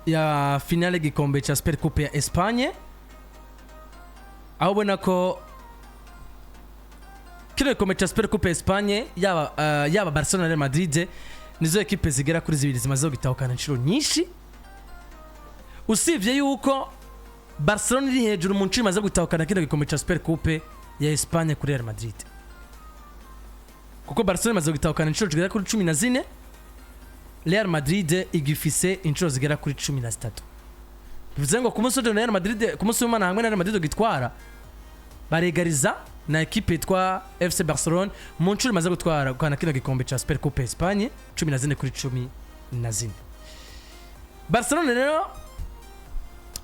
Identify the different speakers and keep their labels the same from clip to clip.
Speaker 1: Ya finale y'igikombe cya Super Coupe ya Espagne, aho ubona ko kino gikombe cya Super Coupe ya Espagne, yaba Barcelona na Real Madrid, nizo ekipe zigera kuri zibiri zimaze gutahukana inshuro nyinshi, usibye yuko Barcelona iri hejuru mu nshuro imaze gutahukana kino gikombe cya Super Coupe ya Espagne kuri Real Madrid, kuko Barcelona imaze gutahukana inshuro zigera kuri 14, Real Madrid igifise inshuro zigera kuri 13. Bivuze ngo ku munsi w'ejo Real Madrid, ku munsi w'Imana, hamwe na Real Madrid gitwara, baregariza na ekipe yitwa FC Barcelone mu nshuro imaze gutwara gukana kino gikombe cya Super Coupe Espagne, 14 kuri 14. Barcelona rero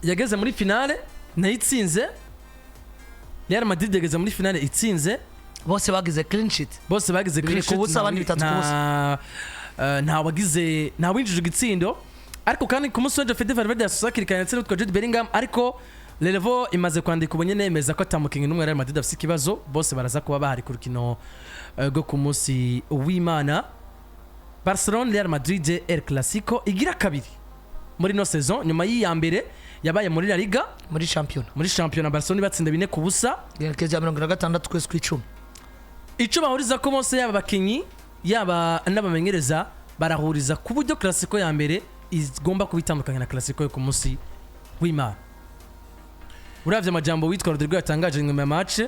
Speaker 1: yageze muri finale nayo itsinze, Real Madrid yageze muri finale itsinze.
Speaker 2: Bose bagize clean sheet.
Speaker 1: Bose bagize
Speaker 2: 2
Speaker 1: clean
Speaker 2: ku
Speaker 1: sheet,
Speaker 2: busa, abandi 3 ku busa.
Speaker 1: Nta wagize, nta winjije igitsindo. Ariko kandi ku munsi w'ejo Fede Valverde yasoza hakiri kare ndetse n'utwa Jude Bellingham, ariko Relevo imaze kwandika ubu nyene yemeza ko atamukinnyi n'umwe wa Real Madrid afise ikibazo, bose baraza kuba bahari ku rukino rwo ku munsi w'Imana. Barcelona Real Madrid, El Clasico igira kabiri muri ino saison, nyuma y'iya mbere yabaye muri La Liga.
Speaker 2: Muri shampiyona.
Speaker 1: Muri shampiyona, Barcelona ibatsinda 4-0.
Speaker 2: Igenekerezo rya 46 ukwezi kw'icumi.
Speaker 1: Icyo bahuriza ko bose, yaba abakinnyi yaba n'abamenyereza, barahuriza ku buryo Clasico ya mbere igomba kuba itandukanye na Clasico yo ku munsi w'Imana. Uravye amajambo witwa Rodrigo yatangaje nyuma ya match,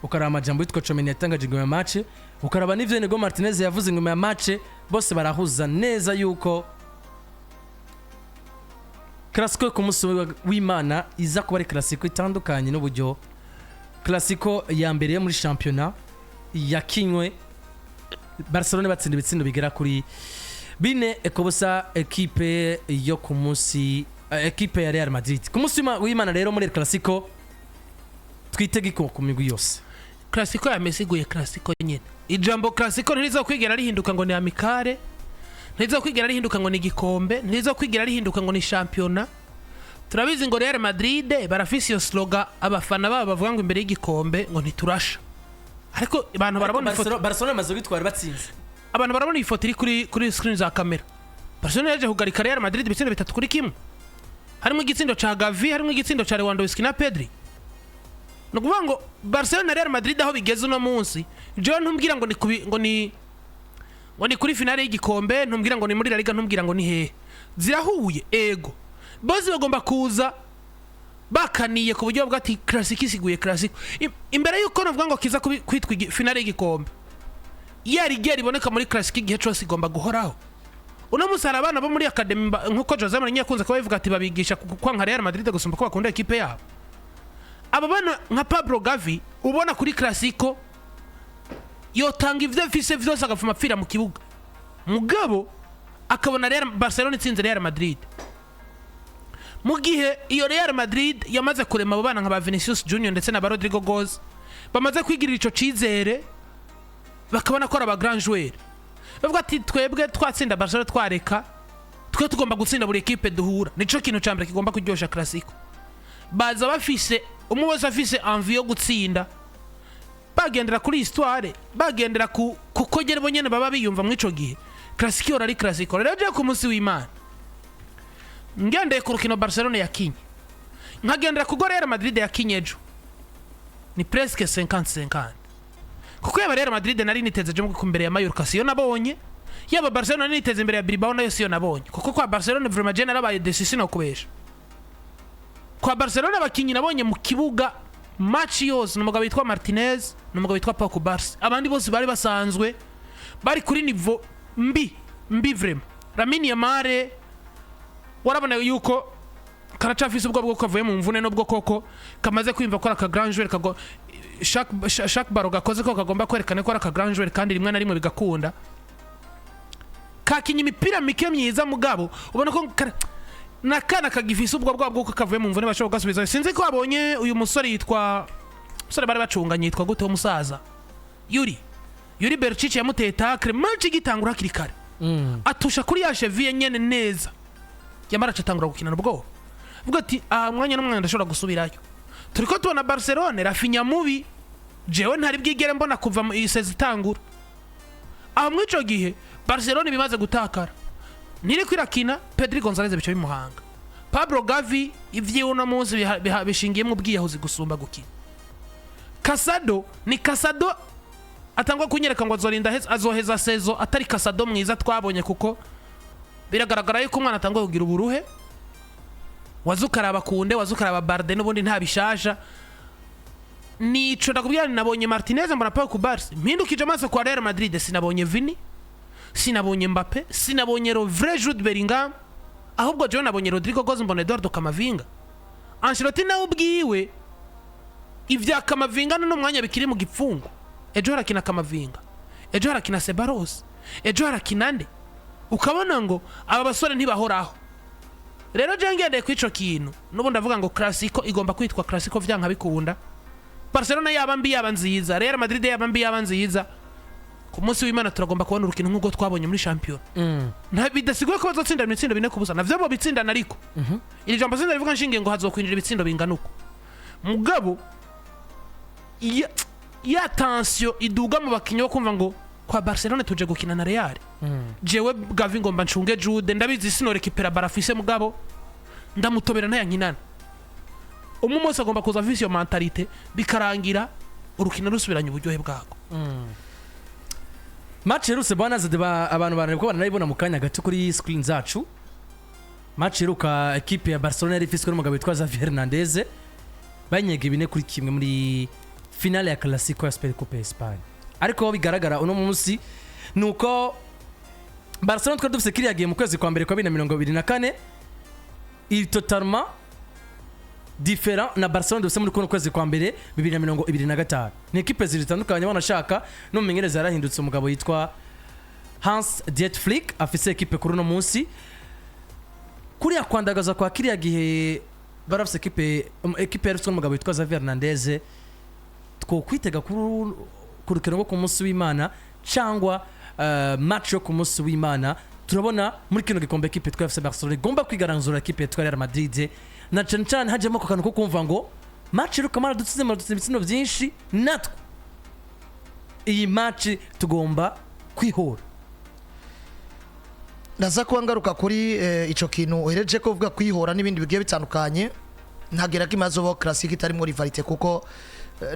Speaker 1: ukaraba amajambo witwa Tchouameni yatangaje nyuma ya match, ukaraba n'ivyo Inigo Martinez yavuze nyuma ya match, bose barahuza neza yuko Clasico yo ku munsi w'Imana iza kuba ari Clasico itandukanye n'uburyo Clasico ya mbere yo muri shampiyona yakinywe, Barcelona batsinda ibitsindo bigera kuri 4-0 ekipe yo ku munsi ekipe ya Real Madrid. Ku munsi w'Imana rero muri El Clasico twitege ko ku migwi yose.
Speaker 3: Clasico ya Messi iguye Clasico nyine. Ijambo Clasico ntirizokwigera rihinduka ngo ni amicale, ntirizokwigera rihinduka ngo ni igikombe, ntirizokwigera rihinduka ngo ni shampiyona. Turabizi ngo Real Madrid barafise iyo slogan, abafana babo bavuga ngo imbere y'igikombe ngo ntiturasha. Ariko abantu barabona ifoto.
Speaker 1: Barcelona imaze kwitwara batsinze.
Speaker 3: Abantu barabona iyi foto iri kuri screen za kamera. Barcelona yaje kugarika Real Madrid ibitsindo 3-1, harimo igitsindo ca Gavi, harimo igitsindo ca Lewandowski na Pedri. Ni ukuvuga ngo Barcelona na Real Madrid aho bigeze uno munsi, jewe ntumbwira ngo ni kubi, ngo ni kuri finale y'igikombe, ntumbwira ngo ni muri La Liga, ntumbwira ngo ni hehe, zirahuye. Ego, bose bagomba kuza bakaniye ku buryo bavuga ati Clasico isiguye Clasico. Imbere y'uko navuga ngo kiza kwitwa finale y'igikombe, ya rigueur iboneka muri Clasico igihe cyose igomba guhoraho. Uno munsi hari abana bo muri academy, nkuko Jose Mourinho yakunze kuba bivuga ati babigisha kwanka Real Madrid gusumba ko bakunda ekipe yabo. Aba bana nka Pablo Gavi, ubona kuri Clasico yotanga ivyo afise vyose agapfuma apfira mu kibuga, mugabo akabona Real Barcelona itsinze Real Madrid, mu gihe iyo Real Madrid yamaze kurema abo bana nka ba Vinicius Junior ndetse na ba Rodrigo Goes, bamaze kwigirira ico cizere, bakabona ko ari aba grand joueur, bavuga ati twebwe twatsinda Barcelona, twareka, twe tugomba gutsinda buri ekipe duhura. Nico kintu ca mbere kigomba kuryosha Clasico. Baza bafise, umwe wese afise envie yo gutsinda, bagendera kuri histoire, bagendera ku kuko nyene bo nyene baba biyumva mw'ico gihe. Clasico yora ari Clasico. Rero je ku munsi w'Imana, ngendeye ku rukino Barcelona yakinye, nkagendera ku Real Madrid yakinye ejo, ni presque 50-50, kuko yaba Real Madrid nari niteze ejo ku mbere ya Mallorca siyo nabonye, yaba Barcelona nari niteze imbere ya Bilbao nayo siyo nabonye, kuko kwa Barcelona vraiment je narabaye déçu, sinokubesha. Kwa Barcelona abakinyi nabonye mu kibuga match yose ni umugabo witwa Martinez, ni umugabo witwa Pau Cubarsi. Abandi bose bari basanzwe bari kuri niveau mbi mbi vraiment. Lamine Yamal warabona yuko karacafise ubwo bwo kavuye mu mvune, nubwo koko kamaze kwiyumva ko ari aka grand joueur, kago chaque ballon gakoze ko kagomba kwerekana ko ari aka grand joueur, kandi rimwe na rimwe bigakunda. Kakinya imipira mike myiza, mugabo ubona ko nakana kagifise ubwo bwabo bw'uko kavuye mu mvune, bashobora kugasubiza. Sinzi ko wabonye uyu musore yitwa, umusore bari bacunganye yitwa gute, w'umusaza, Yuri Berchiche, yamuteye tacle match igitangura hakiri kare, atusha kuri ya cheville nyene neza, yamara acatangura gukinana ubwoba, avuga ati aha mwanya n'umwanya ndashobora gusubirayo. Turiko tubona Barcelone, Raphinha mubi jewe ntari bwigere mbona kuva mu iyi saison itangura. Aho muri ico gihe Barcelone bimaze gutakara, ntiriko irakina, Pedri Gonzalez bica bimuhanga. Pablo Gavi ivyiwe uno munsi bishingiyemwo ubwiyahuzi gusumba gukina. Casado ni Casado atangwa kunyereka ngo azorinda azoheza saison atari Casado mwiza twabonye, kuko biragaragara yuko umwana atangwa kugira uburuhe. Waza ukaraba Kounde, waza ukaraba Balde, n'ubundi nta bishasha. Nico ndakubwira nti nabonye Martinez, mbona Pau Cubarsi. Mpindukije amaso kwa Real Madrid, sinabonye Vini, sinabonye Mbappe, sinabonye le vrai Jude Bellingham, ahubwo jewe nabonye Rodrygo Goes, mbona Eduardo Camavinga. Ancelotti nawe ubwiwe ivya Camavinga no mwanya bikiri mu gipfungu. Ejo harakina Camavinga, ejo harakina Ceballos, ejo harakina nde? Ukabona ngo aba basore ntibahoraho. Rero jewe ngendeye kuri ico kintu, n'ubundi ndavuga ngo Clasico igomba kwitwa Clasico vyanka bikunda. Barcelona yaba mbi yaba nziza, Real Madrid yaba mbi yaba nziza, ku munsi w'Imana turagomba kubona urukino nk'ubwo twabonye muri shampiyona. Nta bidasiguye ko bazotsinda ibitsindo 4-0, navyo bo bitsindana, ariko iri jambo sinda rivuga nshingiye ngo hazokwinjira ibitsindo bingana uko. Mugabo ya tension iduga mu bakinyi bo kumva ngo kwa Barcelona tuje gukina na Real, jewe Gavi ngomba ncunge Jude, ndabizi sinorekipera barafise, mugabo ndamutobera ntayankinana. Umwe wese agomba kuza afise iyo mentalité, bikarangira urukino rusubiranye uburyohe bwarwo.
Speaker 1: Match yerutse, bwana Zede, abantu barareba ko baranayibona mu kanya gato kuri screen zacu. Match iheruka, ekipe ya Barcelona yari ifiswe n'umugabo witwa Xavi Hernandez, banyega 4-1 muri finale ya Clasico ya Super Coupe Espagne. Ariko aho bigaragara uno munsi ni uko Barcelona twari dufise kiriya gihe mu kwezi kwa mbere kwa 2024 iri totalement différent na Barcelona dufise muri kuno kwezi kwa mbere 2025. Ni ekipe zibiri zitandukanye. Banashaka n'umumenyereza yarahindutse, umugabo yitwa Hans Dieter Flick afise ekipe kuri uno munsi. Kuriya kwandagaza kwa kiriya gihe barafise ekipe yarifiswe n'umugabo witwa Xavi Hernandez, twokwitega ku rukino rwo ku munsi w'Imana cyangwa match yo ku munsi w'Imana, turabona muri kino gikombe ekipe yitwa FC Barcelona igomba kwigaranzura ekipe yitwa Real Madrid, na cyane cyane hajyamo ako kantu ko kumva ngo match iruka maradutsinze, maradutsinze ibitsindo byinshi, natwe iyi match tugomba kwihora.
Speaker 2: Ndaza kuba ngaruka kuri ico kintu uhereje ko uvuga kwihora n'ibindi bigiye bitandukanye. Ntagera ko imaze classique itarimo rivalité, kuko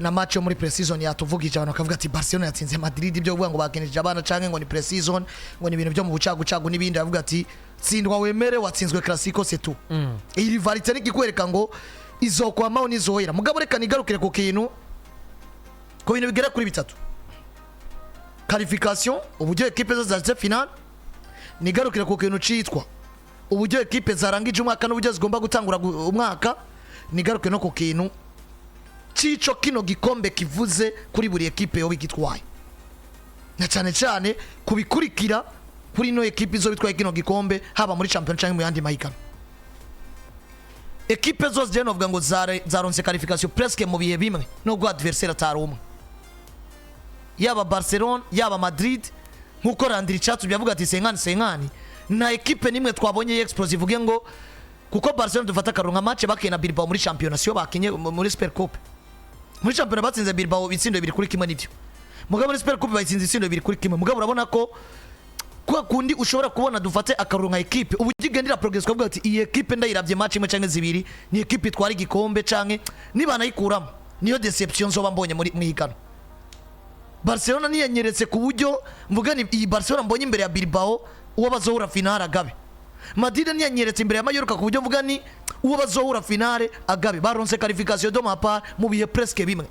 Speaker 2: na match yo muri pre-season yatuvugije, abantu bakavuga ati Barcelona yatsinze Madrid, ibyo kuvuga ngo bakinishije abana canke ngo ni pre-season, ngo ni ibintu byo mu bucagucagu n'ibindi, bavuga ati tsindwa wemere watsinzwe Clasico, c'est tout. Iyi rivalité ni ikikwereka ngo izokwamaho nizohera. Mugabo reka nigarukire ku kintu, ku bintu bigera kuri bitatu: qualification, uburyo ekipe zose zageze finale, nigarukire ku kintu citwa uburyo ekipe zarangije umwaka n'uburyo zigomba gutangura umwaka, nigaruke no ku kintu cico kino gikombe kivuze kuri buri ekipe yoba igitwaye, na cyane cyane kubikurikira kuri ino ekipe izo bitwaye kino gikombe, haba muri champion cyangwa mu yandi mahiganwa. Ekipe zose je novuga ngo zaronse qualification presque mu bihe bimwe, nubwo adversaire atari umwe, yaba Barcelona yaba Madrid. Nkuko Randiri Chatsu byavuga ati 50-50, nta ekipe nimwe twabonye y'explose ivuge ngo, kuko Barcelona dufata akaronka match bakiye na Bilbao muri championnat, siyo bakinye muri Super Coupe. Muri championnat batsinze Bilbao ibitsindo 2-1, nivyo, mugabo muri Super Coupe bayitsinze ibitsindo 2-1. Mugabo urabona ko kwa kundi ushobora kubona, dufate akaronka ekipe ubu igendera progress, ukavuga ati iyi ekipe ndayiravye match imwe canke zibiri, ni ekipe itwara igikombe, canke niba nayikuramo niyo déception nzoba mbonye muri mwihiganwa. Barcelona niyanyeretse ku buryo mvuga ni iyi Barcelona mbonye imbere ya Bilbao uwo bazohura finale agabe. Madrid niyanyeretse imbere ya Mallorca ku buryo mvuga ni uwo bazohura finale agabe. Baronse qualification de ma part mu bihe presque bimwe.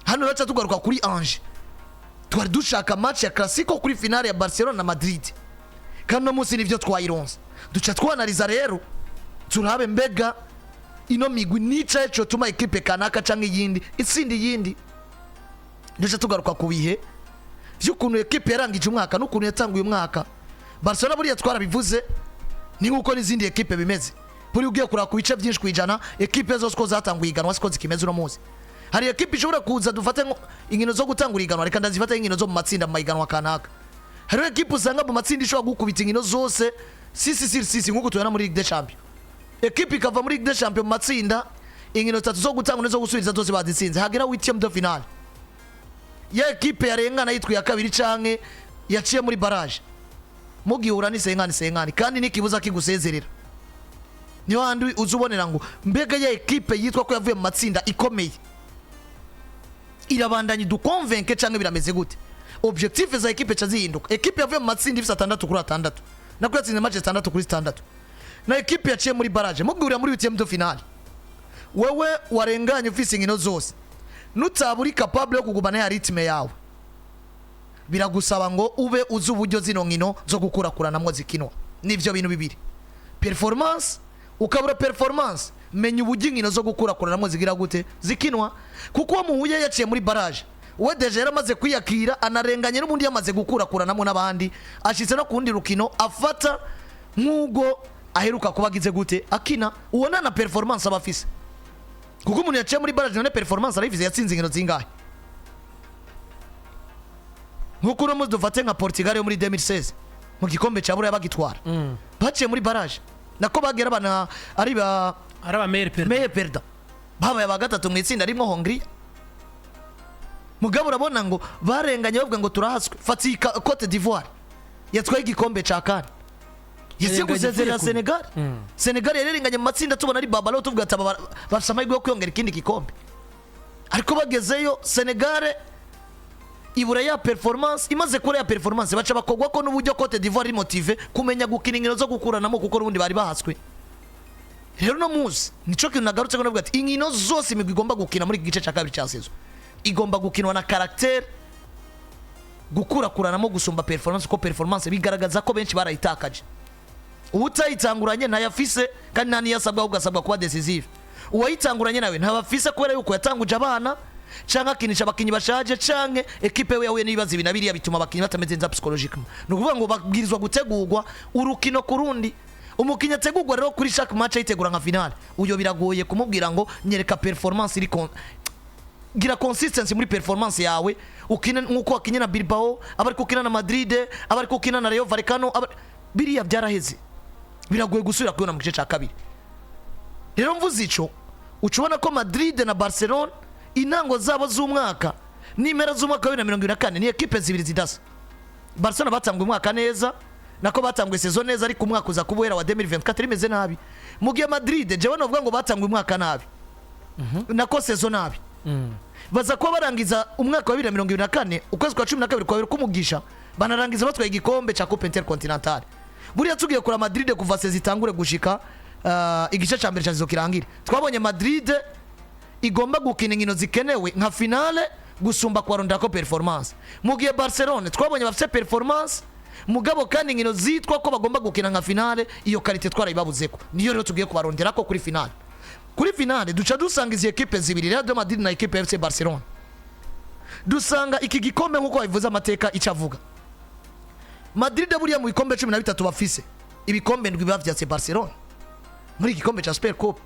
Speaker 2: Hano rero tugaruka kuri Ange, twari dushaka match ya Clasico kuri finale ya Barcelona na Madrid, kandi no munsi nivyo twayironse. Duca twanaliza rero turabe mbega ino migwi nica ico tuma ekipe kanaka canke iyindi itsinda iyindi. Duca tugaruka ku bihe vy'ukuntu ekipe yarangije umwaka n'ukuntu yatanguye umwaka. Barcelona buriya twarabivuze, ni nk'uko n'izindi ekipe bimeze. Buriya ugiye kuraba ku bice byinshi kwijana, ekipe zose uko zatanguye iganwa siko zikimeze uno munsi. Hari ekipe ishobora kuza, dufate nko inkino zo gutangura iganwa, reka ndazifate inkino zo mu matsinda mu mahiganwa kanaka, hariho ekipe usanga mu matsinda ishobora gukubita inkino zose 6 sur 6, nk'uko tubona muri Ligue des Champions. Ekipe ikava muri Ligue des Champions mu matsinda, inkino zitatu zo gutangura n'izo gusubiza zose bazitsinze, hagera huitième de finale, ya ekipe yarengana yitwa iya kabiri canke yaciye muri barrage, mugihura ni 50-50, kandi n'ikibuza kigusezerera. Niyo handi uza ubonera ngo mbega ya ekipe yitwa ko yavuye mu matsinda ikomeye irabandanya iduconvainque cyangwa birameze gute? Objectif za ekipe ca zihinduka. Ekipe yavuye mu matsinda ifite 6 kuri 6, nako yatsinze match 6 kuri 6, na ekipe yaciye muri barrage mugurira muri huitième de finale, wewe warenganye ufise inkino zose, nutaba uri capable yo kugumana ya rythme yawe, biragusaba ngo ube uzi uburyo zino nkino zo gukurakuranamwo zikinwa. Nivyo bintu bibiri: performance, ukabura performance, menya uburyo inkino zo gukurakuranamwo zigira gute, zikinwa. Kuko uwo muhuye yaciye muri barrage, we déjà yaramaze kwiyakira, anarenganye n'ubundi yamaze gukurakuranamwo n'abandi, ashitse no ku wundi rukino afata nk'ubwo aheruka kuba agize gute akina. Ubona na performance aba afise, kuko umuntu yaciye muri barrage none performance arayifise, yatsinze inkino zingahe? Nkuko uno munsi dufate nka Portugal yo muri 2016 mu gikombe cya Buraya bagitwara, baciye muri barrage, nako bagera bana ari ba
Speaker 3: ari aba meilleur perdant.
Speaker 2: Meilleur perdant, babaye aba gatatu mu itsinda rimwe Hongrie. Mugabo urabona ngo barenganye bavuga ngo turahaswe. Fatika Cote d'Ivoire yatwaye igikombe ca kane yasiye
Speaker 1: Yarenganye
Speaker 2: gusezerera
Speaker 1: ivuye kure.
Speaker 2: Senegal. Senegal yarenganye mu matsinda, tubona ari babalo, tuvuga ati aba bafise amahirwe yo kwiyongera ikindi gikombe, ariko bagezeyo Senegal ibura ya performance. Imaze kubura ya performance, baca bakogwa ko n'uburyo Cote d'Ivoire iri motivé kumenya gukina inkino zo gukuranamo, kuko n'ubundi bari bahaswe. Rero no muzi nico kintu nagarutse ko navuga ati inkino zose imigwi igomba gukina muri iki gice cya kabiri cya saison igomba gukinwa na caractère, gukurakuranamo gusumba performance, kuko performance bigaragaza ko benshi barayitakaje. Uwutayitanguranye ntayafise kandi nta niyo asabwa, ahubwo asabwa kuba décisive. Uwayitanguranye nawe ntabafise kubera yuko yatanguje abana canke akinisha abakinyi bashaje, canke ekipe we yahuye n'ibibazo ibi na biriya bituma abakinyi batameze neza psychologiquement. Ni ukuvuga ngo babwirizwa gutegurwa urukino ku rundi. Umukinyi ategurwa rero kuri chaque match ayitegura nka finale, uyo biragoye kumubwira ngo nyereka performance iri gira consistency muri performance yawe, ukina nkuko wakinye na Bilbao, aba ariko ukina na Madrid, aba ariko ukina na Rayo Vallecano. Biriya byaraheze, biragoye gusubira kubona mu gice cya kabiri. Rero mvuze ico, uca ubona ko Madrid na Barcelona intango zabo z'umwaka n'impera z'umwaka wa 2024 ni ekipe zibiri zidasa. Barcelona batanguye umwaka neza, nako batanguye saison neza, ariko umwaka uza kuba uhera wa 2024 rimeze nabi, mu gihe Madrid jewe novuga ngo batanguye umwaka nabi, nako saison nabi, baza kuba barangiza umwaka wa 2024 ukwezi kwa 12 kwa bibiri k'umugisha, banarangiza batwaye igikombe cya Coupe Intercontinentale. Buriya tugiye kura Madrid kuva saison itangure gushika igice cya mbere cya saison kirangire, twabonye Madrid igomba gukina inkino zikenewe nka finale gusumba kubarondera ko performance, mu gihe Barcelone twabonye bafite performance, mugabo kandi inkino zitwa ko bagomba gukina nka finale, iyo qualité twarayibabuzeko. Niyo rero tugiye kubarondera ko kuri finale. Kuri finale duca dusanga izi ekipe zibiri, Real de Madrid na ekipe ya FC Barcelona. Dusanga iki gikombe, nk'uko babivuze, amateka icyo avuga, Madrid buriya mu bikombe 13 bafise, ibikombe ndwi bavyatse Barcelona muri iki gikombe cya Super Coupe,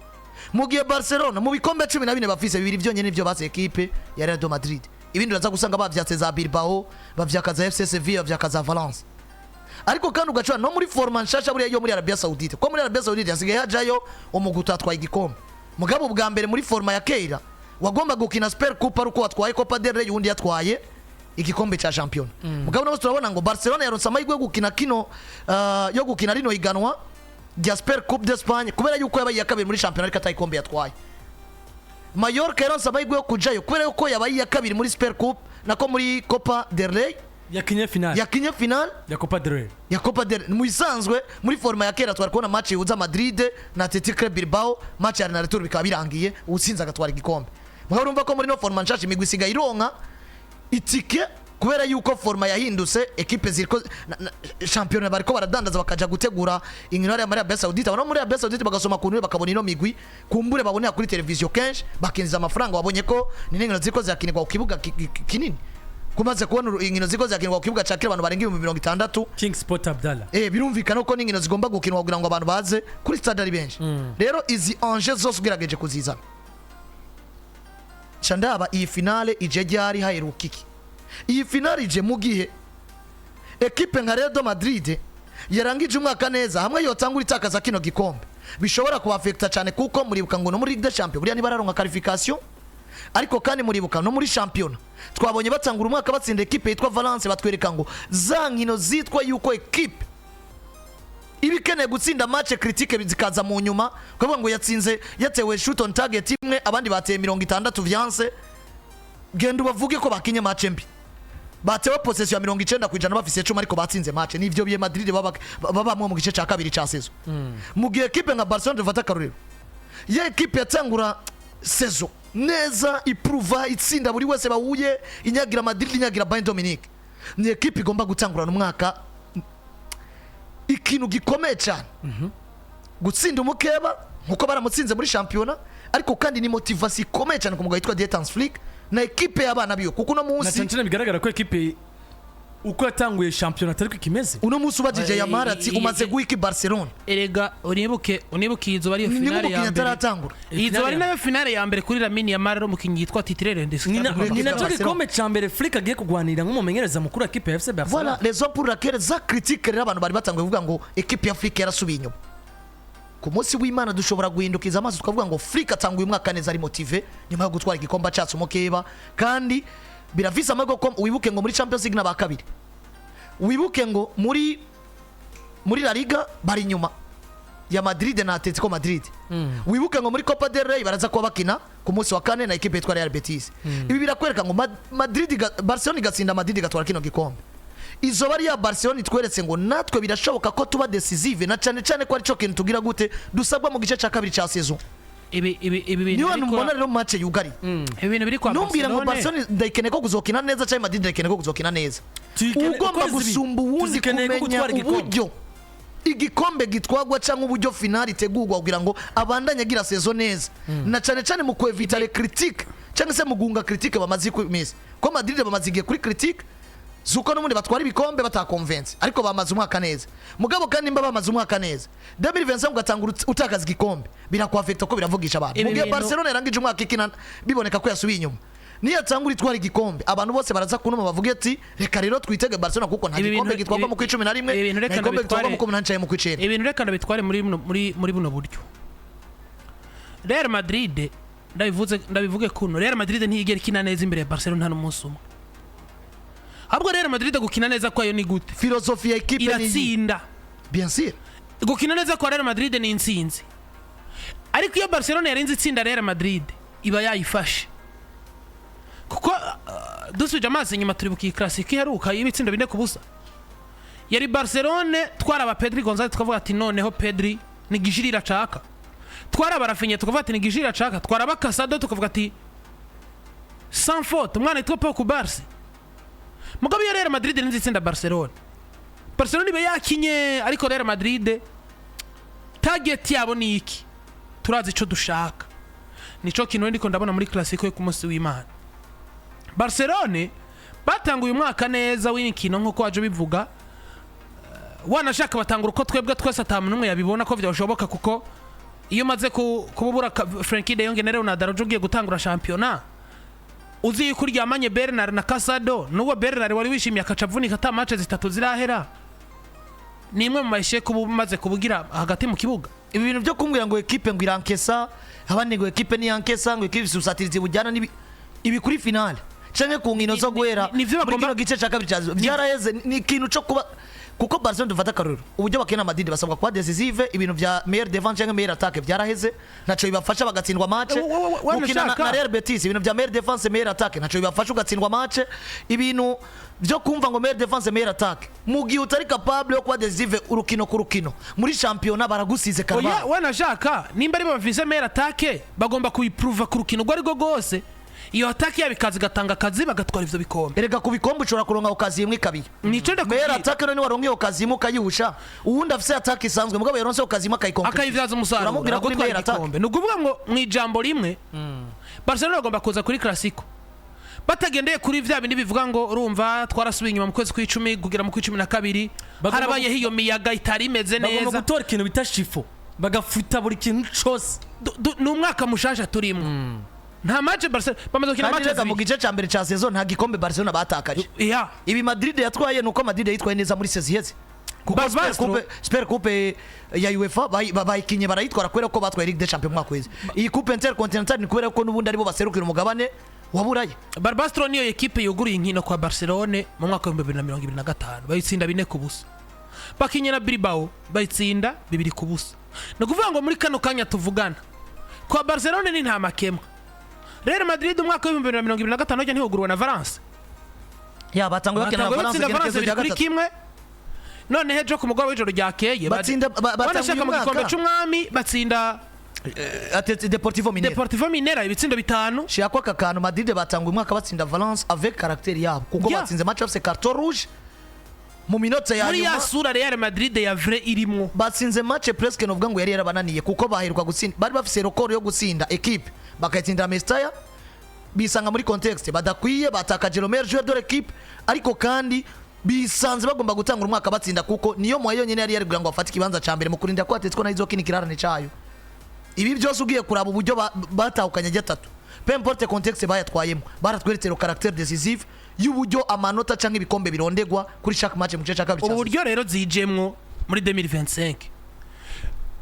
Speaker 2: mu gihe Barcelona mu bikombe 14 bafise, bibiri byonyine nivyo batse ekipe ya Real de Madrid. Ibindi uraza gusanga bavyatse za Bilbao, bavyaka za FC Sevilla, bavyaka za Valence. Ariko kandi ugacura no muri format nshasha buriya yo muri Arabia Saoudite, ko muri Arabia Saoudite hasigaye hajayo umugwi utatwaye igikombe. Mugabo ubwa mbere muri format ya kera wagomba gukina Super Coupe ari uko watwaye Copa del Rey, uwundi yatwaye igikombe cya shampiyona. Mugabo nabo turabona ngo Barcelona yaronse amahirwe yo gukina kino yo gukina rino higanwa rya Super Coupe d'Espagne kubera yuko yabaye iya kabiri muri shampiyona ariko atayikombe yatwaye. Mallorca yaronse amahirwe yo kujayo kubera yuko yabaye iya kabiri muri Super Coupe, nako muri Copa del Rey.
Speaker 1: Yakinye finale.
Speaker 2: Yakinye finale.
Speaker 1: Ya Copa del Rey.
Speaker 2: Ya Copa del. Mu isanzwe muri format ya kera twari kubona match ihuza Madrid na Athletic Club Bilbao, match ya na retour bikaba birangiye, utsinze agatwara igikombe. Mugabo urumva ko muri no format nshasha imigwi isigaye ironka itike kubera yuko format yahindutse, ekipe ziriko shampiyona bariko baradandaza, bakaja gutegura inkino hariya muri Arabia Saoudite. Abantu bo muri Arabia Saoudite bagasoma ku ntebe, bakabona ino migwi kumbure babonera kuri televiziyo kenshi, bakinjiza amafaranga. Wabonye ko ni n'inkino ziriko zirakinirwa ku kibuga kinini, kumaze kubona inkino ziriko zirakinirwa ku kibuga cakira abantu barenga 60,000.
Speaker 1: King Sport Abdallah.
Speaker 2: Birumvikana ko n'inkino zigomba gukinwa kugira ngo abantu baze kuri stade ari benshi. Rero izi enjeux zose ugerageje kuzizana, ca ndaba iyi finale ije ryari, haheruka iki? Iyi finale ije mu gihe ekipe nka Real de Madrid yarangije umwaka neza, hamwe yotangura itakaza kino gikombe bishobora kubaffecta cyane, kuko muribuka ngo no muri Ligue des Champions buriya ntibararonka qualification. Ariko kandi muribuka no muri shampiyona twabonye batangura umwaka batsinda ekipe yitwa Valence, batwereka ngo za nkino zitwa yuko ekipe Iba ikeneye gutsinda match critique zikaza mu nyuma, ukavuga ngo yatsinze yatewe shoot on target imwe, abandi bateye 60, vyanse. Genda ubavuge ko bakinye match mbi, batewe possession ya 90%, bafise 10, ariko batsinze match. Nivyo biye Madrid babamwe mu gice ca kabiri ca saison. Mu gihe ekipe nka Barcelona, dufata akarorero, ya ekipe yatangura saison neza, ipruva, itsinda buri wese bahuye, inyagira Madrid, inyagira Bayern Dominique, ni ekipe igomba gutangurana umwaka ikintu gikomeye cyane, gutsinda umukeba nkuko baramutsinze muri shampiyona. Ariko kandi ni motivation ikomeye cyane ku mugabo witwa Dieter Hans Flick na ekipe y'abana biyo, kuko uno
Speaker 1: Na
Speaker 2: munsi
Speaker 1: cyane cyane bigaragara ko ekipe uko yatanguye shampiyona atari ko ikimeze.
Speaker 2: Uno munsi ubajije Yamal ati umaze guha iki Barcelona?
Speaker 3: Erega unibuke izo ari yo
Speaker 2: Ni
Speaker 3: finale
Speaker 2: nk'umukinnyi
Speaker 3: ya mbere.
Speaker 2: ataratangura.
Speaker 3: Izo ari nayo finale ya mbere kuri Lamine Yamal, ari umukinnyi yitwa titulaire.
Speaker 1: Ni nacyo
Speaker 2: Barcelona.
Speaker 1: gikombe cya mbere Flick agiye kugwanira nk'umumenyereza mukuru wa ekipe ya FC Barcelona.
Speaker 2: Voilà raison pour laquelle za critique rero abantu bari batanguye kuvuga ngo ekipe ya Flick yarasubiye inyuma, ku munsi w'Imana dushobora guhindukiza amaso tukavuga ngo Flick atanguye umwaka neza, ari motivé nyuma yo gutwara igikombe cyatsi umukeba. Kandi birafise amahirwe ko wibuke ngo muri Champions League n'aba kabiri, wibuke ngo muri La Liga bari inyuma ya Madrid na Atletico Madrid, wibuke ngo muri Copa del Rey baraza kuba bakina ku munsi wa kane na ekipe yitwa Real Betis. Ibi birakwereka ngo Barcelona igatsinda Madrid, igatwara kino gikombe, izo bari ya Barcelona itweretse ngo natwe birashoboka ko tuba décisive, na cyane cyane ko aricyo kintu tugira gute dusabwa mu gice cya kabiri cya saison.
Speaker 3: Ibi bintu
Speaker 2: Niyo
Speaker 3: biri
Speaker 2: mbona
Speaker 3: kwa
Speaker 2: rero match yugariye.
Speaker 3: Ibi bintu biri kwa
Speaker 2: Numbwira ngo
Speaker 3: Barcelona.
Speaker 2: Barcelona ndayikeneye ko kuzokina neza cyangwa Madrid ndayikeneye ko kuzokina neza, ugomba
Speaker 1: ukwezi
Speaker 2: gusumba uwundi
Speaker 1: tuzikeneye ko
Speaker 2: kumenya
Speaker 1: gutwara igikombe.
Speaker 2: Uburyo igikombe gitwagwa cyangwa uburyo finale itegurwa kugira ngo abandanye agira saison neza, na cyane cyane mu kwevita les critiques cyangwa se mu guhunga critique bamaze ku minsi, ko Madrid bamaze igihe kuri critique zuko n'ubundi batwara ibikombe batakonvense, ariko bamaze umwaka neza. Mugabo kandi nimba bamaze umwaka neza, 2025 ugatanga utakaza igikombe, birakwafekta ko biravugisha abantu.
Speaker 3: Ibi
Speaker 2: Mu gihe Barcelona yarangije umwaka ikina biboneka ko yasubiye inyuma, niyo yatangura itwara igikombe, abantu bose baraza kunuma bavuge ati reka rero twitege Barcelona, kuko nta
Speaker 3: Ibi
Speaker 2: gikombe
Speaker 3: bintu-
Speaker 2: gitwarwa mu kw'icumi na rimwe,
Speaker 3: ibi bintu
Speaker 2: nta
Speaker 3: reka
Speaker 2: gikombe gitwarwa
Speaker 3: ndabitware-
Speaker 2: mu k'umunani canke mu kw'icenda.
Speaker 3: Ibintu reka ndabitware muri buno buryo. Real Madrid, ndabivuze, ndabivuge kuno: Real Madrid ntiyigera ikina neza imbere ya Barcelona nta n'umunsi umwe. Ahubwo Real Madrid gukina neza kwayo ni gute?
Speaker 2: Philosophie ya ekipe ni iyi.
Speaker 3: Iratsinda.
Speaker 2: Bien sûr.
Speaker 3: Gukina neza kwa Real Madrid ni intsinzi, ariko iyo Barcelona yarinze itsinda Real Madrid iba yayifashe, kuko dusubije amaso inyuma turibuka iyi classic iheruka y'ibitsindo 4-0 yari Barcelone. Twaraba Pedri Gonzalez tukavuga ati noneho Pedri ni gishirira acaka, twaraba Raphinha tukavuga ati ni gishirira acaka, twaraba Casado tukavuga ati sans faute, umwana yitwa Pau Cubarsi. Mugabo iyo Real Madrid irinze itsinda Barcelona, Barcelona iba yakinye. Ariko Real Madrid target yabo ni iki? Turazi ico dushaka. Nico kintu ndiko ndabona muri classico yo ku munsi w'Imana. Barcelone batanguye umwaka neza w'imikino nk'uko waje ubivuga. Wanashaka batangura uko twebwe twese ata muntu n'umwe yabibona ko byashoboka, kuko iyo umaze kububura Frenkie de Jong na Leonardo Araujo ugiye gutangura shampiyona, uzi yuko uryamanye Bernard na Casado, n'uwo Bernard wari wishimiye akaca avunika ata match zitatu zirahera, ni imwe mu mayisheke uba umaze kubugira hagati mu kibuga.
Speaker 2: Ibi bintu byo kumbwira ngo ekipe ngo irankesa, abandi ngo ekipe niyankesa, ngo ekipe ifise bujyana n'ibi, ibi kuri finale canke ku nkino zo guhera
Speaker 3: nivyo
Speaker 2: muri
Speaker 3: bagomba-
Speaker 2: kino gice ca kabiri ca byaraheze. Ni ikintu co kuba, kuko Barcelona, dufata akarorero uburyo bakina Madrid, basabwa kuba décisive. Ibintu vya meilleure défense canke meilleure attaque byaraheze, ntaco bibafasha bagatsindwa match. Gukina
Speaker 3: Wanashaka.
Speaker 2: na Real Betis, ibintu vya meilleure défense, meilleure attaque, ntaco bibafasha ugatsindwa match. Ibintu byo kumva ngo meilleure défense, meilleure attaque, mu gihe utari capable yo kuba décisive urukino ku rukino muri championnat, baragusize
Speaker 3: Oya.
Speaker 2: karabaye.
Speaker 3: Wanashaka nimba ari bo bafise meilleure attaque, bagomba kuyiprova ku rukino urwo arirwo rwose, iyo attaque yabo ikaza igatanga akazi, bagatwara ivyo bikombe.
Speaker 2: Erega ku bikombe ushobora kuronka occasion imwe kabiri.
Speaker 3: Nico
Speaker 2: Meilleure
Speaker 3: ndakubwira.
Speaker 2: attaque none waronka iyo occasion imwe ukayihusha, uwundi afise attaque isanzwe mugabo yaronse occasion imwe akayikonkretiza,
Speaker 3: akayivyaza umusaruro,
Speaker 2: uramubwira kuri
Speaker 3: agutwara
Speaker 2: meilleure attaque.
Speaker 3: igikombe. Ni ukuvuga ngo mu ijambo rimwe, Barcelona bagomba kuza kuri classico batagendeye kuri vya bindi bivuga ngo urumva twarasubiye inyuma mu kwezi kw'icumi kugera mu kw'icumi na kabiri, harabayeho iyo miyaga itari imeze
Speaker 1: Bagomba
Speaker 3: neza.
Speaker 1: gutora ikintu bita chiffon, bagafuta buri kintu cose.
Speaker 3: Ni umwaka mushasha turimo, nta match Barcelona bamaze gukina
Speaker 2: Kandi
Speaker 3: match
Speaker 2: rega mu
Speaker 3: zibiri.
Speaker 2: gice ca mbere ca saison nta gikombe Barcelona batakaje. Ibi Madrid yatwaye nuko Madrid yitwaye neza muri saison iheze, kuko
Speaker 3: Barbastro-
Speaker 2: Super Coupe ya UEFA bayikinye barayitwara kubera ko batwaye Ligue des Champions umwaka uheze. Iyi Coupe Intercontinental ni kubera ko n'ubundi aribo baserukira umugabane wa Buraya.
Speaker 3: Barbastro niyo ekipe yuguruye inkino kwa Barcelone mu mwaka wa 2025, bayitsinda 4-0. Bakinye na Bilbao, bayitsinda 2-0. Ni ukuvuga ngo muri kano kanya tuvugana, kwa Barcelone ni nta makemwa. Real Madrid umwaka wa 2025 ujya ntihugurwa na Valence.
Speaker 2: Ya, batanguye bakina na
Speaker 3: Batanguye
Speaker 2: Valence
Speaker 3: batsinda
Speaker 2: igenekerezo
Speaker 3: Valence
Speaker 2: rya
Speaker 3: bibiri kuri
Speaker 2: gatatu.
Speaker 3: kimwe. None ejo ku mugoroba w'ijoro ryakeye
Speaker 2: Batsinda batanguye
Speaker 3: banashaka mu gikombe
Speaker 2: umwaka
Speaker 3: c'umwami, batsinda
Speaker 2: Deportivo Minero.
Speaker 3: Deportivo Minera ibitsindo 5.
Speaker 2: Shira ko aka kantu, Madrid batanguye umwaka batsinda Valence avec caractère yabo, kuko batsinze match bafise carton rouge mu minota ya
Speaker 3: Muri ya
Speaker 2: nyuma.
Speaker 3: sura Real Madrid ya vrai irimwo.
Speaker 2: Batsinze match presque novuga ngo yari yarabananiye, kuko baheruka gutsinda, bari bafise record yo gutsinda equipe bakayitsindira Mestalla, bisanga muri contexte badakwiye, batakaje le meilleur joueur de l'équipe, ariko kandi bisanze bagomba gutanga umwaka batsinda, kuko niyo moya yonyene yari kugira ngo bafate ikibanza ca mbere mu kurinda ko Atletico nayo izokina ikirarane cayo. Ibi byose ugiye kuraba uburyo batahukanye gatatu, peu importe contexte bayatwayemo, baratweretse le caractère décisif y'uburyo amanota canke ibikombe birondegwa kuri chaque match mu gice ca kabiri
Speaker 3: Ubu
Speaker 2: ca
Speaker 3: buryo rero zijemwo muri 2025,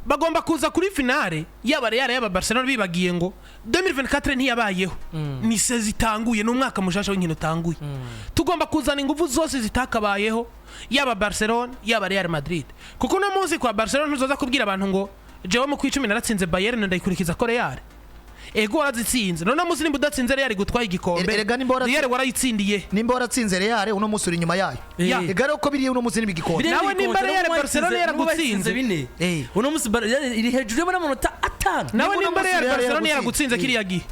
Speaker 3: bagomba kuza kuri finale, yaba Real yaba Barcelona, bibagiye ngo 2024 ntiyabayeho, ni saison itanguye, ni umwaka mushasha w'inkino utanguye. Tugomba kuzana ingufu zose zitakabayeho, yaba Barcelona yaba Real Madrid, kuko uno munsi kwa Barcelona ntuzoza kubwira abantu ngo jewe mu kwicumi naratsinze Bayern, ndayikurikiza ko Real. Ego, warazitsinze, none munsi nimba udatsinze Real gutwaye igikombe,
Speaker 2: Erega nimba
Speaker 3: Real warayitsindiye.
Speaker 2: Nimba waratsinze Real, uno munsi uri inyuma yayo. Ega rero ko biriya uno munsi n'ibigikombe.
Speaker 1: Biriya
Speaker 3: Nawe nimba
Speaker 1: n'ibikombe,
Speaker 3: Real
Speaker 1: n'ubwo
Speaker 3: Barcelona yaragutsinze.
Speaker 1: bine. Uno munsi Real iri hejuru y'amanota 5.
Speaker 3: Nawe
Speaker 2: Nimba
Speaker 3: nimba
Speaker 2: uno munsi
Speaker 3: Real
Speaker 2: Real
Speaker 3: Barcelona
Speaker 2: yaragutsinze.
Speaker 3: yaragutsinze kiriya gihe,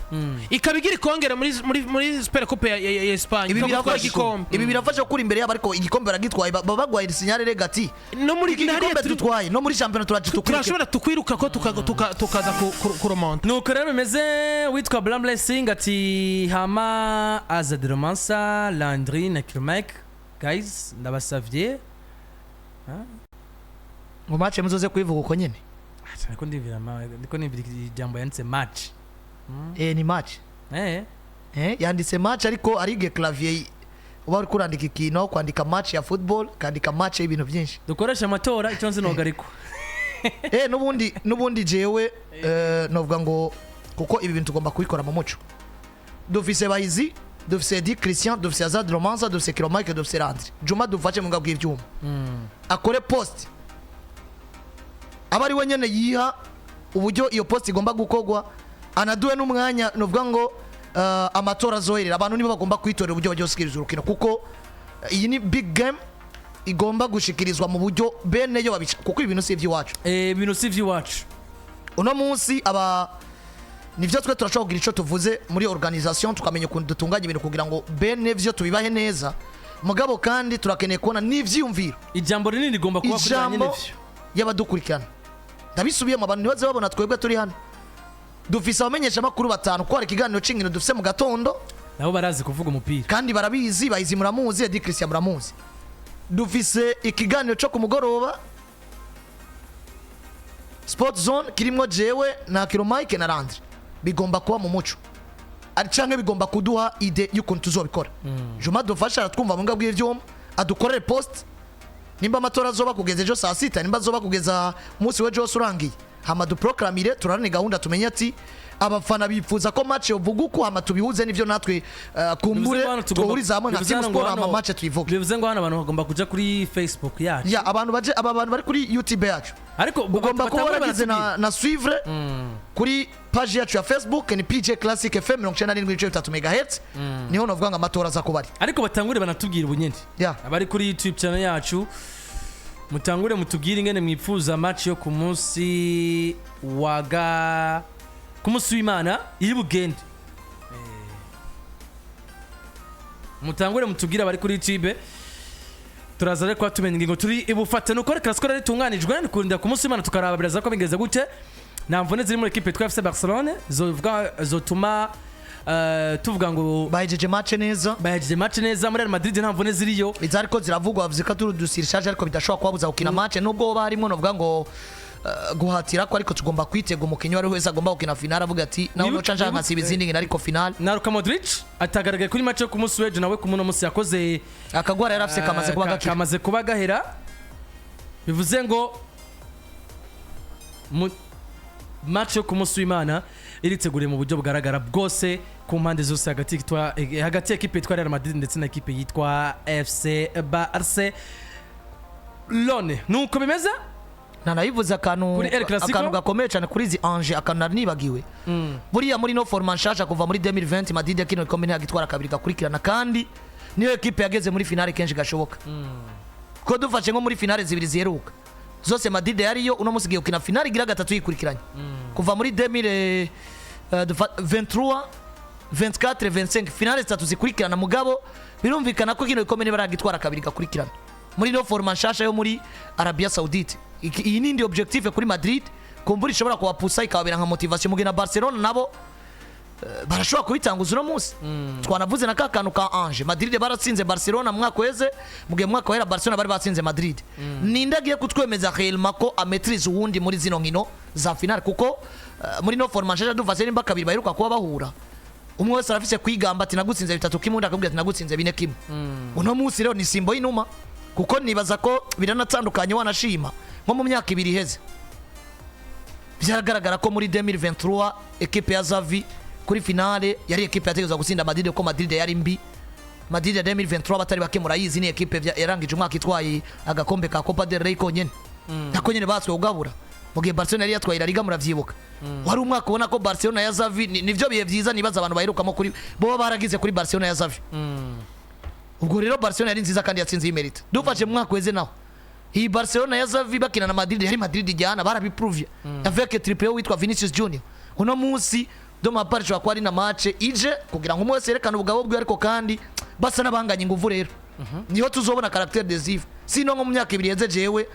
Speaker 3: ikaba igira ikongere muri Super Coupe ya Espagne,
Speaker 2: Ibi
Speaker 3: ikagutwara
Speaker 2: birafasha,
Speaker 3: igikombe.
Speaker 2: ibi birafasha kuri imbere yabo, ariko igikombe baragitwaye, baba bagwaye signal rega ati
Speaker 3: No muri
Speaker 2: iki
Speaker 3: hariya
Speaker 2: gikombe dutwaye, no muri championnat turaje tukurike.
Speaker 3: Turashobora tukwiruka ko tukaza kuromonta.
Speaker 1: Nuko rero bimeze. Witwa Blam Blessing ati hama Azad Romansa, Landry na Kirmek, guys, ndabasavye.
Speaker 2: Mu match muzoze kuyivuga uko nyene.
Speaker 1: Ah, niko ndivira niko ndivira ijambo yanditse match.
Speaker 2: Ni match. Yanditse match, ariko arige clavier uba uri kurandika ikintu, aho kwandika match ya football kandika match y'ibintu byinshi.
Speaker 1: Dukoresha amatora, icyo nzi nogariko.
Speaker 2: N'ubundi jewe novuga ngo kuko ibi bintu tugomba kubikora mu muco. Dufise Bahizi, dufise Di Christian, dufise Azad Romanza, dufise Kilomike, dufise Landry Juma. Dufashe mu ngabwe bw'ivyuma, akore post, aba ari we nyene yiha uburyo iyo post igomba gukorwa, anaduhe n'umwanya novuga ngo amatora azoherera abantu nibo bagomba kwitorera uburyo bagiye gushikiriza urukino, kuko iyi ni big game igomba gushikirizwa mu buryo bene yo babica, kuko ibintu si iby'iwacu.
Speaker 1: Ibintu si iby'iwacu.
Speaker 2: Uno munsi aba nivyo, twe turashobora kugira ico tuvuze muri organisation, tukamenya ukuntu dutunganya ibintu kugira ngo bene vyo tubibahe neza, mugabo kandi turakeneye kubona n'ivyiyumviro.
Speaker 1: Ijambo rinini rigomba kuba kuri ba
Speaker 2: Ijambo
Speaker 1: nyene vyo.
Speaker 2: y'abadukurikirana. Ndabisubiyemo, abantu ntibaze babona twebwe turi hano dufise abamenyesha amakuru batanu, ko hari ikiganiro c'inkino dufise mu gatondo.
Speaker 1: Nabo barazi kuvuga umupira.
Speaker 2: Kandi barabizi. Bahizi muramuzi, Edi Christian muramuzi. Dufise ikiganiro cyo ku mugoroba, Sport Zone, kirimo jewe na Kiro Mike na Landry. Bigomba kuba mu muco ari canke bigomba kuduha idée y'ukuntu tuzobikora. Juma dufasha, aratwumva mu bw'ivyuma, adukorere post nimba amatora azoba kugeza ejo saa 6, nimba azoba kugeza umunsi w'ejo wose urangiye, hama duproclamire, turarane gahunda, tumenye ati abafana bifuza ko match yovuga uku, hama tubihuze n'ivyo natwe kumbure
Speaker 1: Bivuze ngo hano
Speaker 2: twahuriza hamwe nka
Speaker 1: bivuze
Speaker 2: team
Speaker 1: hano ngo
Speaker 2: sport, hama match tuyivuge.
Speaker 1: Bivuze ngo hano abantu bagomba kuja kuri Facebook yacu.
Speaker 2: Ya, abantu baje, aba bantu bari kuri YouTube yacu,
Speaker 1: Ariko
Speaker 2: ugomba kuba
Speaker 1: batangure
Speaker 2: waragize
Speaker 1: baratubwira.
Speaker 2: na suivre kuri page yacu ya Facebook, ni PJ Classic FM 97.3 MHz, niho novuga ngo amatora aza kuba ari.
Speaker 1: Ariko batangure banatubwira ubunyene. Abari kuri YouTube channel yacu, mutangure mutubwire ingene mwipfuza match yo ku munsi waga ku munsi w'Imana iri bugende. Mutangure mutubwire abari kuri YouTube, turaza rero kuba tumenya ingingo turi ibufate. Nuko reka siko rero itunganijwe, ni kurinda ku munsi w'Imana tukaraba biraza ko bingeze gute. Nta mvune ziri muri ekipe yitwa FC Barcelone zovuga zotuma tuvuga ngo
Speaker 2: bahejeje match neza.
Speaker 1: Bahejeje match neza. Muri Real Madrid nta mvune ziriyo.
Speaker 2: Izariko ziravugwa, bavuze ko turi dusirishaje, ariko bidashobora kubabuza gukina match, nubwo hoba harimo novuga ngo guhatira ko, ariko tugomba kwitega umukinnyi uwo ari we wese agomba gukina finale avuga ati nawe noca nshaka nkasiba izindi nkino, ariko finale.
Speaker 1: Na Luka Modric atagaragaye kuri match yo ku munsi w'ejo, nawe ku muno munsi yakoze
Speaker 2: Akagwara yari afise kamaze kuba gakira.
Speaker 1: Kamaze kuba gahera. Bivuze ngo match yo ku munsi w'Imana iriteguriye mu buryo bugaragara bwose ku mpande zose, hagati y'ekipe yitwa Real Madrid ndetse na ekipe yitwa FC Barce. Barcelone. Nuko bimeze.
Speaker 2: Nanayivuze akantu
Speaker 1: Kuri El Clasico?
Speaker 2: Akantu gakomeye cyane kuri izi anje, akantu nari nibagiwe. Buriya muri no format nshasha kuva muri 2020, Madrid kino gikombe ntiyagitwara kabiri gakurikirana, kandi niyo ekipe yageze muri finale kenshi gashoboka, ko dufashe nko muri finale zibiri ziheruka zose Madrid yariyo. Uno munsi igiye gukina finale igira gatatu yikurikiranye kuva muri 2023, 24, 25, finale zitatu zikurikirana. Mugabo birumvikana ko kino gikombe nibaragitwara kabiri gakurikirana muri no format nshasha yo muri Arabia Saudite. Iyi ni indi objectif kuri Madrid kumbura ishobora kubapusa, ikababera nka motivation, mugihe na Barcelona nabo barashobora kubitanguza uno munsi. Twanavuze na ka kantu ka Ange, Madrid baratsinze Barcelona mu mwaka uheze, mu gihe mu mwaka wahera Barcelona bari batsinze Madrid. Ninde agiye kutwemeza réellement ko amaîtrise uwundi muri zino nkino za finale? Kuko muri no format nshasha, dufase nimba kabiri baheruka kuba bahura, umwe wese arafise kwigamba ati nagutsinze 3-1, undi akabwira ati nagutsinze 4-1. Uno munsi rero ni simbo y'inuma, kuko nibaza ko biranatandukanye. Wanashima nko mu myaka 2 iheze, byaragaragara ko muri 2023 ekipe ya Xavi kuri finale yari ekipe yategerezwa gutsinda Madrid, kuko Madrid yari mbi. Madrid ya 2023 batari bake murayizi, ni ekipe yarangije umwaka itwaye agakombe ka Copa del Rey konyene, nako nyene batswe kugabura, mu gihe Barcelona yari yatwaye La Liga. Muravyibuka, wari umwaka ubona ko Barcelona ya Xavi nivyo bihe vyiza nibaza abantu baherukamo kuri bo baragize kuri Barcelona ya Xavi. Ubwo rero Barcelona yari nziza kandi yatsinze yimerita. Dufashe mu mwaka weze naho, iyi Barcelona ya Xavi bakina na Madrid yari Madrid ijyana, barabiprovye avec triplé witwa Vinicius Junior. Uno munsi de ma part ishobora kuba ari na match ije kugira ngo umwe wese yerekane ubugabo bwe, ariko kandi basa n'abanganya inguvu. Rero niho tuzobona caractère décisif. Sino nko mu myaka 2 iheze, jewe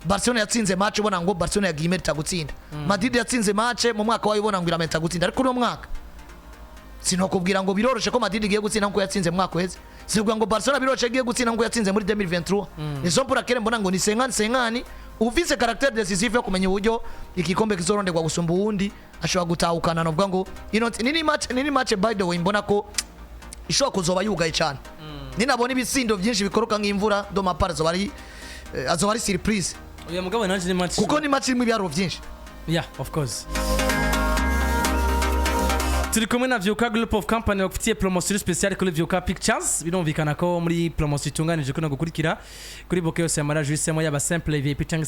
Speaker 2: Barcelona yatsinze match ubona ngo Barcelona yagiye imerita gutsinda. Madrid yatsinze match mu mwaka wayo ubona ngo iramerita gutsinda, ariko uno mwaka sinokubwira ngo biroroshe ko Madrid igiye gutsinda nkuko yatsinze mu mwaka uheze, sinokubwira ngo Barcelona biroroshe igiye gutsinda nkuko yatsinze muri 2023. Raison pour laquelle mbona ngo ni 50-50. Ufise caractère décisif yo kumenya uburyo igikombe kizoronderwa gusumba uwundi ashobora gutahukana. Novuga ngo ino nini match, by the way, mbona ko ishobora kuzoba yugaye cyane. Ninabona ibitsindo byinshi bikoroka nk'imvura, de ma part azoba ari surprise.
Speaker 1: Uyu mugabo nanjye ni match
Speaker 2: Kuko ni match irimo ibiharuro byinshi.
Speaker 1: Yeah, of course. Turi kumwe na Vyuka Group of Company, bagufitiye promotion spéciale kuri Vyuka Pictures. Birumvikana ko muri promotion itunganije kuno gukurikira kuri bouquet yose ya mariage uhisemo, yaba simple, VIP cyangwa